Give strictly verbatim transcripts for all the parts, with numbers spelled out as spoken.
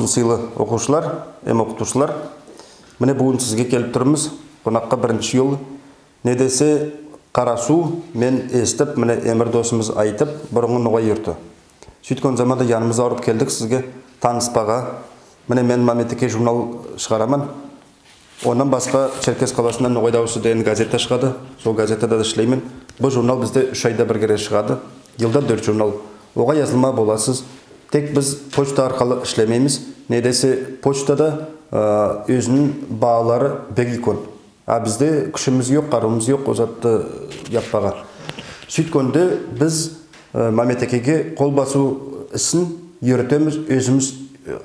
Сыйлы окувшылар эм окытувшылар, мине, буьгуьн сизге келип турмыз конакка биринши йол. Не десе, Карасув, мен эситип, мине, Эмир досымыз айтып, бурынгы ногай юрты. Суьйткен заманда янымыз авырып келдик сизге таныспага. Мине, мен «Маметекей» журнал шыгараман. Оннан баска Черкесск каласында «Ногай давысы» деген газета шыгады. Сол газетада да ишлеймен. Бу журнал бизде уьш айда бир кере шыгады. Йылда доьрт журнал. Ога язылма боласыз. Тек биз почта аркалы ишлемеймиз. Не десе, почтада, аь, оьзининъ баалары бек уьйкен. А бизде куьшимиз йок, карувымыз йок ол затты яппага. Суьйткенде биз, аь, «Маметекейге» кол басув исин юритемиз, оьзимиз,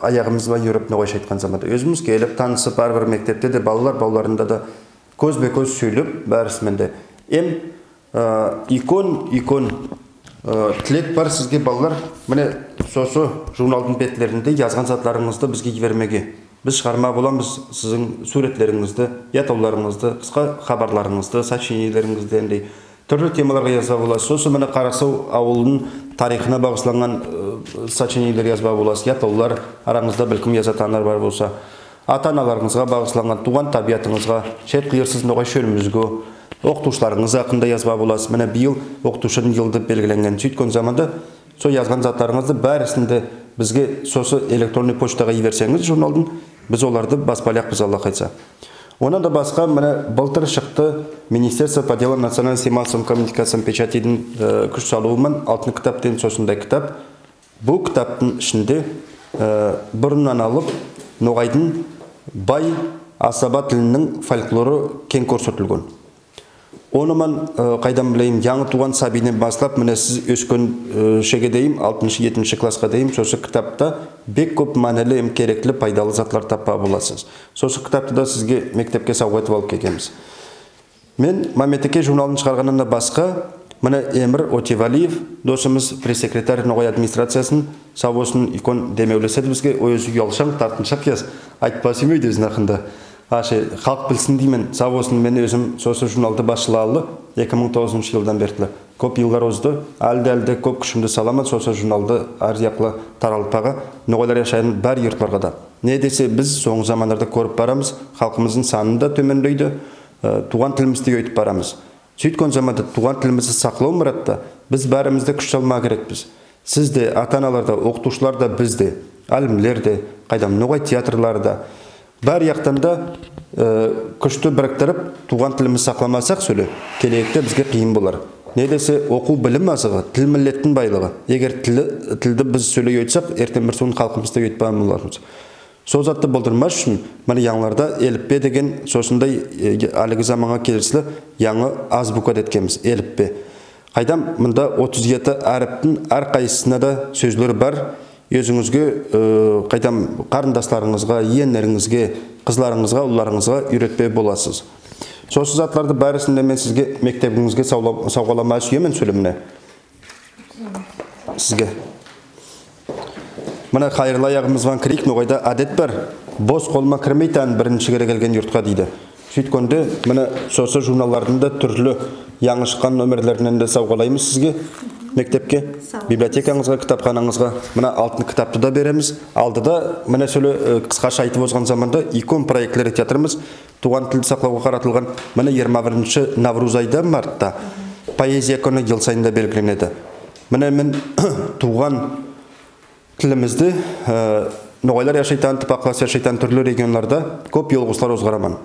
аь, аягымыз бан юрип, ногайша айткан заманда. Оьзимиз келип, танысып, аьр бир мектепте де балалар бавларында да, коьзбе-коьз соьйлеп, баьриси мен де. Эм, аь, уьйкен, уьйкен, аь, тилек бар сизге, балалар. Мине, сосы журналдынъ бетлеринде язган затларынъызды бизге йибермеге. Биз шыгарма боламыз сиздинъ суьвретлеринъизди, ятлавларынъызды, кыска хабарларынъызды, сочинениелеринъизди, энди туьрли темаларга язба боласыз. Сосы мине Карасув авылынынъ тарихына багысланган, аь, сочинениелер язба боласыз, ятлавлар, аранъызда билким язатаганлар бар болса. Ата-аналарынъызга багысланган, тувган табиатынъызга, шет-кыйырсыз ногай шоьлимизге, окытувшыларынъыз акында язба боласыз. Мине, быйыл окытувшыдынъ йылы деп белгиленген. Суьйткен заманда сол язган затларынъызды баьрисин де бизге сосы электронный почтага йиберсенъиз журналдынъ, биз оларды баспалаякпыз, Алла айтса. Оннан да баска, мине, былтыр шыкты Министерство по делам национальностей, массовым коммуникациям, печатидинъ, аь, куьш салувы ман «Алтын китап» деген сосындай китап. Бу китаптынъ ишинде, аь, бурыннан алып ногайдынъ бай асаба тилининъ фольклоры кенъ коьрсетилген. Оны ман, аь, кайдан билейим, янъы тувган сабийден баслап, мине, сиз оьскен, аь, шеге дейим, алтыншы, етинши класска дейим, сосы китапта бек коьп маьнели эм керекли, пайдалы затлар таппага боласыз. Сосы китапты да сизге мектепке савга этип алып келгенбиз. Мен «Маметекей» журналын шыгарганнан да баска, мине, Эмир Отевалиев досымыз, пресс-секретарь ногай администрациясын, сав болсын, уьйкен демевлеседи бизге, ол оьзи уялшанъ, тартыншак яс, айтпага суьймейди оьзининъ акында. Аьше, халк билсин деймен, сав болсын, мен оьзим сосы журналды басшылаалы эки мынъ тогызыншы йылдан берли. Коьп йыллар озды, аьли де, аьли де коьп куьшимди саламан сосы журналды аьр яклы таралтпага, ногайлар яшайтан бар юртларга да. Не десе, биз сонъгы заманларда коьрип барамыз, халкымыздынъ саны да тоьменлейди, аь, тувган тилимиз де йойтып барамыз. Суьйткен заманда тувган тилимизди саклав мыратта биз баьримиз де куьш салмага керекпиз. Сиз де, ата-аналар да, окытувшылар да, биз де, алимлер де, кайдам, ногай театрлары да. Баьри яктан да, аь, куьшти бириктирип, тувган тилимизди сакламасак соьле, келеекте бизге кыйын болар. Не десе, окув, билим азыгы, тил миллеттинъ байлыгы. Эгер тили, тилди биз соьле йойтсак, эртенъ бир куьн халкымызды йойтпага болармыз. Сол затты болдырмас уьшин, мине, янъыларда элиппе деген сосындай, аь, аьлиги заманга келисли янъы азбука да эткенмиз, элиппе. Кайдам, мунда отыз ети аьриптинъ аьр кайсысына да соьзлер бар. Оьзинъизге, аь, кайдам, карындасларынъызга, йиенлеринъизге, кызларынъызга, улларынъызга уьйретпеге боласыз. Сосы затларды баьрисин де мен сизге, мектебинъизге савла-, савгаламага суьемен соьле мине. Сизге. Мине, кайырлы аягымыз бан кирейик, ногайда аьдет бар. Бос кол ман кирмейтаган биринши кере келген юртка дейди. Суьйткенде, мине, сосы журналлардынъ да туьрли янъы шыккан номерлериннен де савгалаймыз сизге, мектепке, сав болынъыз, библиотеканъызга, китапхананъызга. Мине, «Алтын китапты» да беремиз. Алдыда, мине, соьле, аь, кыскаша айтып озган заманда, уьйкен проектлер этип ятырмыз. Тувган тилди саклавга каратылган. Мине, йырма биринши навруз айда, мартта, поэзия куьни йыл сайын да белгиленеди. Мине, мен тувган тилимизди, аь, ногайлар яшайтан, топаклас яшайтан туьрли регионларда коьп йолыгыслар озгараман.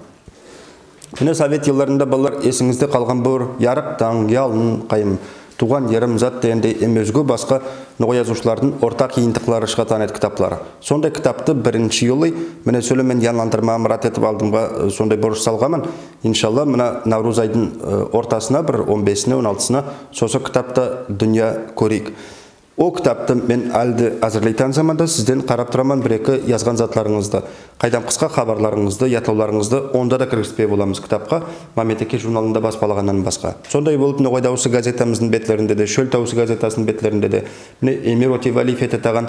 Мине, совет йылларында, балалар, эсинъизде калган бир «Ярык танъ», «Ялын», кайым, «Тувган ерим» зат дегендей, эм оьзге баска ногай язувшылардынъ ортак йыйынтыклары шыгатаган эди китаплары. Сондай китапты биринши йолы, мине, соьле мен янландырмага мырат этип алдымга, аь, сондай борыш салганман. Иншалла, мына навруз айдынъ, аь, ортасына, бир он бесине, он алтысына сосы китап та дуния коьрейик. Ол китапты мен аьли де аьзирлейтаган заманда сизден карап тураман, бир-эки язган затларынъызды, кайдам, кыска хабарларынъызды, ятлавларынъызды онда да киргизбеге боламыз китапка, «Маметекей» журналында баспалаганнан баска. Сондай болып, «Ногай давысы» газетамыздынъ бетлеринде де, «Шоьл тавысы» газетасынынъ бетлеринде де, мине, Эмир Отевалиев этетаган,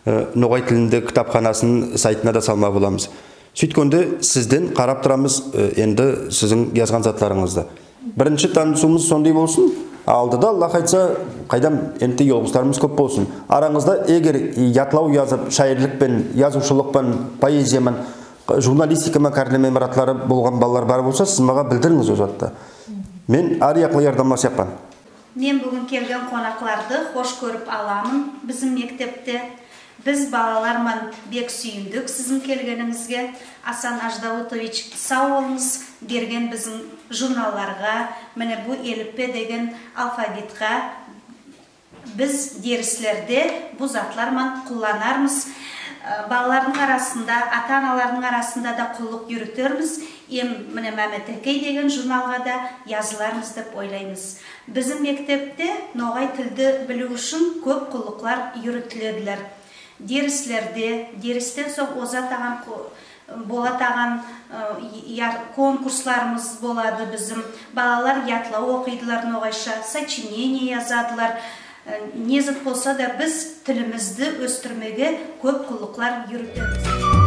аь, ногай тилинде китапханасынынъ сайтына да салмага боламыз. Суьйткенде сизден карап турамыз, аь, энди сиздинъ язган затларынъызды. Биринши танысувымыз сондай болсын. Алдыда, Алла айтса, кайдам, энди йолыгысларымыз коьп болсын. Аранъызда эгер ятлав язып, шаирлик пен, язувшылык пан, поэзия ман, журналистика ман каьрлеме мыратлары болган балалар бар болса, сиз мага билдиринъиз ол затты. Мен аьр яклы ярдамласаякпан. Мен буьгуьн келген конакларды хош коьрип аламан. Бизим мектепте биз балалар ман бек суьйиндик сизинъ келгенинъизге. Асан Аждаутович, сав болынъыз берген бизим журналларга, мине бу «Элиппе» деген алфавитка. Биз дерислерде бу затлар ман кулланармыз. Э, балалардынъ арасында, ата-аналардынъ арасында да куллык юритермиз. Эм мине «Маьметекей» деген журналга да язылармыз деп ойлаймыз. Бизим мектепте ногай тилди билуьв уьшин коьп куллыклар юритиледилер. Дерислерде, дерисден сонъ озатаган ко- болатаган, э, яр- конкурсларымыз болады бизим. Балалар ятлав окыйдылар ногайша, сочинение язадылар. Э, не зат болса да, биз тилимизди оьстирмеге коьп куллыклар юритемиз.